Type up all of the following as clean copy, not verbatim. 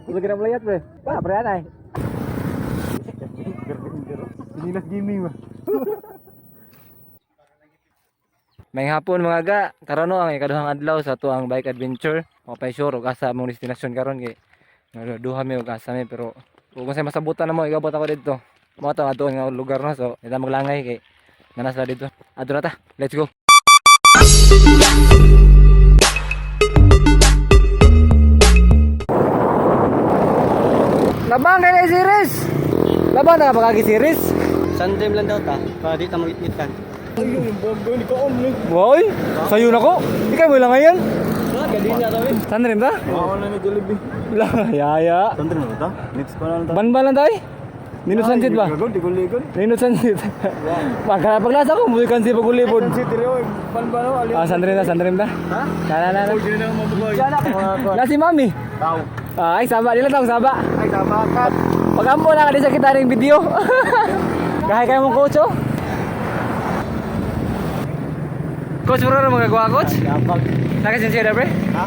Kusog ka na malayat, pre. Pa, pre, anay. Sinilas gaming ba? May hapon, mga ga, karon no ang ikaduhang adlaw sa tuang bike adventure. Mapay sure og asa among destinasyon karon kay duha mi og asa mi, pero ug kung sa masabutan na mo igabot ako didto. Mao to ato nga lugar no, so ita maglangay kay nanas na dito. Adto na ta. Let's go. Labang kay series. Labang na ka series. Sandem lang daw ta. Para di ta magitgitan. Boy, sayo na ko. Ikaw mo lang ngayon. Ah, gali na kami. Saan rin ba? Ako na ni Jollibee. Yaya. Sandem na ta? Next pa lang ta. Banban lang tayo. Ninot Sunset ba? Ligon, ligon, ligon. Ninot Sunset. Pagka paglasa ko, muli kansi pagulipod. City rin, banban no, ali. Ah, saan rin ta? Saan rin ta? Ha? Na na na. Uy, na mabuhay. Na si Mami. Tao. Ah, ay saba nila tawag saba. Ay, tama ka. Pagampo na ka di sa kita ring video. Kahay kayo mong coach oh. Coach, bro, ano magagawa, coach? Yapag. Nakasinsira, pre? Ha?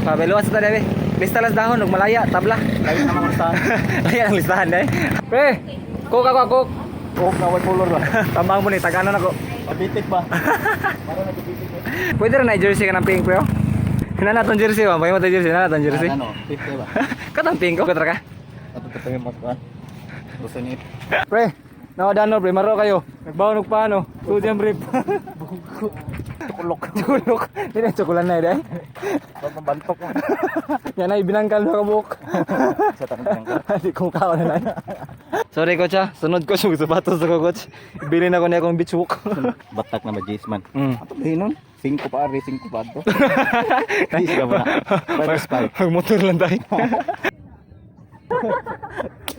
Pabeluas sa tabi. Lista las dahon, ug malaya, tabla. Lagi naman ang saan. Laya ang listahan eh. Pre, coke ako, coke. Oh, naway color lang. Tambang mo ni, taganon ako. Kabitik ba? Para nagbitik ba? Pwede rin na jersey ka ng pink, pre, oh. Nana tong jersey ba? May mo jersey, nana tong jersey. Ano, 50 ba? Katang pink ko, katra ka. Ato pa tayo mas ba? Gusto ni. Pre, nawadano pre, maro kayo. Nagbaon og paano? Sodium brief. Tukulok. Tulok. Dili tsokulan na eh, dai. Pambantok mo. Yan ay binangkal na kabuk. Sa tanong ka. Hindi ko kaon na na. Sorry, coach ah. Sunod ko yung sapatos ako, coach. Bilin ako niya akong beach walk. Batak na ba Jason? Mm. Ato ba nun? 5 pa, ari 5 pa ato. Please ka ba? 5 Magmotor lang tayo.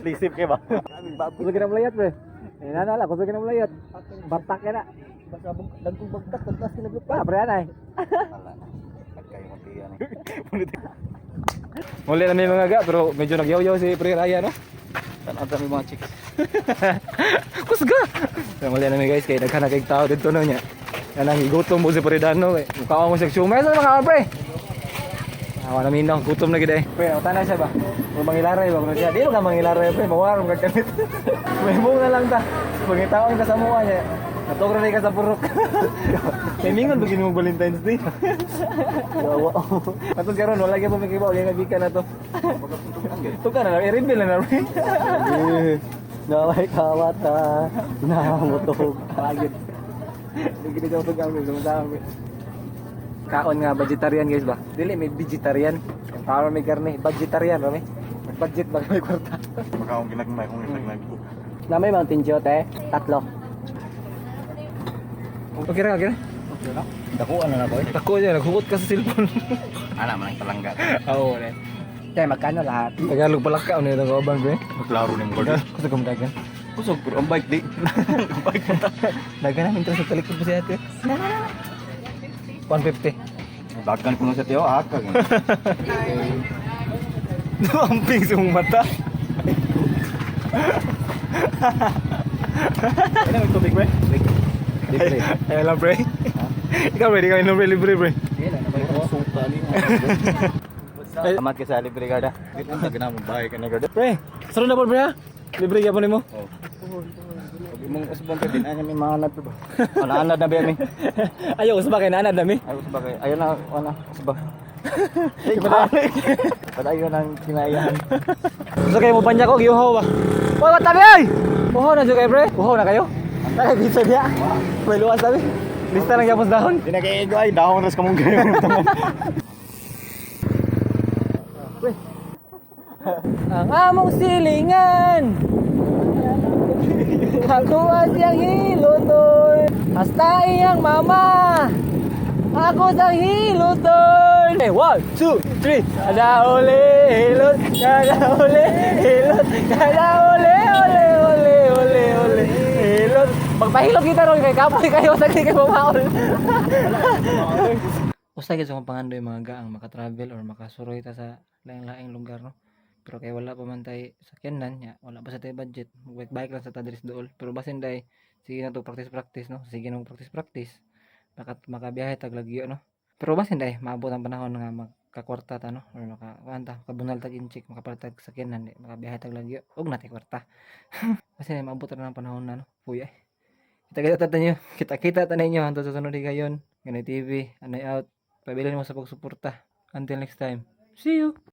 Lisip kay ba? Kusog ka na malayat, pre. Eh, nana lang, kusog ka na malayat. Batak ka na. Dagkong bagtak, tagtas ka Pa, pre, anay. Wala na. Pagkayo matiyan eh. Muli na may mga ga, pero medyo nagyaw-yaw si Pre Raya, no? Tanaw kami mga chicks. Kusga! Pero muli na may guys, kay naghanag kay tao dito no niya. Yan ang gutom mo si Pre Dano, kay. Mukha mo siya sumay sa mga pre. Awa na minang gutom na gid eh. Pre, utan na siya ba? Kung mangilaray ba kuno siya? Di ka mangilaray, pre, mawar mo kagamit. May na lang ta. Pangitaon ka sa mua niya. Natog ra ka sa purok. Kay mingon ba gini mo Valentine's Day? Yawa. Atong karon wala gyud mo makibaw kay nagika na to. Tuka na lang, i-reveal na na, pre. Naway kawata. Namutog. Pagid. Hindi kita jauh tugang rin, sama. Kaon nga vegetarian, guys ba? Dili may vegetarian. Yung tao may karne, vegetarian rami. Budget ba may kwarta? Makaong ginagmay kung ginagmay. Na may Mountain Dew te. Tatlo. Okay ra, okay ra. Okay na. Dakuan na na boy. Tako niya, naghugot ka sa cellphone. Ana man ang talangga. Oo, ne. Te, magkano lahat? Tagalog pala ka, ano yung kabang ko eh. Maglaro ni mo. Gusto ko dagan. Kusog pero ang bike di. Ang bike pa ta. Dagan namin sa talikod po si ate. 150. Dagan kuno sa tiyo akag. Amping sa mong mata. Ano may tubig pre? Libre. Ayaw lang, pre. Ikaw, pre, di ka inom, pre, libre, pre. Suka ni. Amat ka sa libre garda. Dito na ginamong bahay ka na garda. Pre, sarong na po, pre, ha? Libre ka po nimo. Pag imong usbon kay din may maanad pa ba? Anaanad na ba mi? Ayaw, usba kay nanad nami. Ay usba kay. Ayo na ana usba. Padayon ang kinayan. Gusto kayo mo banya ko, giuhaw ba? Uy, matabi ay! Uhaw na dyan kayo, pre. Uhaw na kayo? Tara, dito diya. May luwas tabi. Lista lang yapos dahon. Di na kay ay dahon ras kamong gayon. Ang among silingan. Ako siyang hiluton. Hasta iyang mama. Ako sa hiluton. Hey, one, two, three. Kada uli, hilot. Kada uli, hilot. Kada uli, uli, uli, uli, uli, hilot. Magpahilot kita ron kay kapoy kayo sa kay mamaol. Usa gyud sa akong pangandoy, mga gaang maka-travel or makasuroy ta sa laing-laing lugar no. Pero kay wala pa man tay sakyanan nya, wala pa sa tay budget, bike bike lang sa ta diri sa duol. Pero basin day sige na to practice practice no, sige na practice practice. Maka makabiyahe tag lagyo no. Pero basin day maabot ang panahon nga mag Kakwarta ta, no, or maka kuan ta, makabunal tag Intsik, makapalit tag sakyanan, di makabiyahe tag lagyo og natay kwarta. Kasi maabot ra ng panahon na, no. Puya. Kita-kita ta ninyo. Kita-kita ta ninyo hangtod sa sunod higayon. Ganay TV, anay out. Pabilin mo sa pagsuporta. Until next time. See you.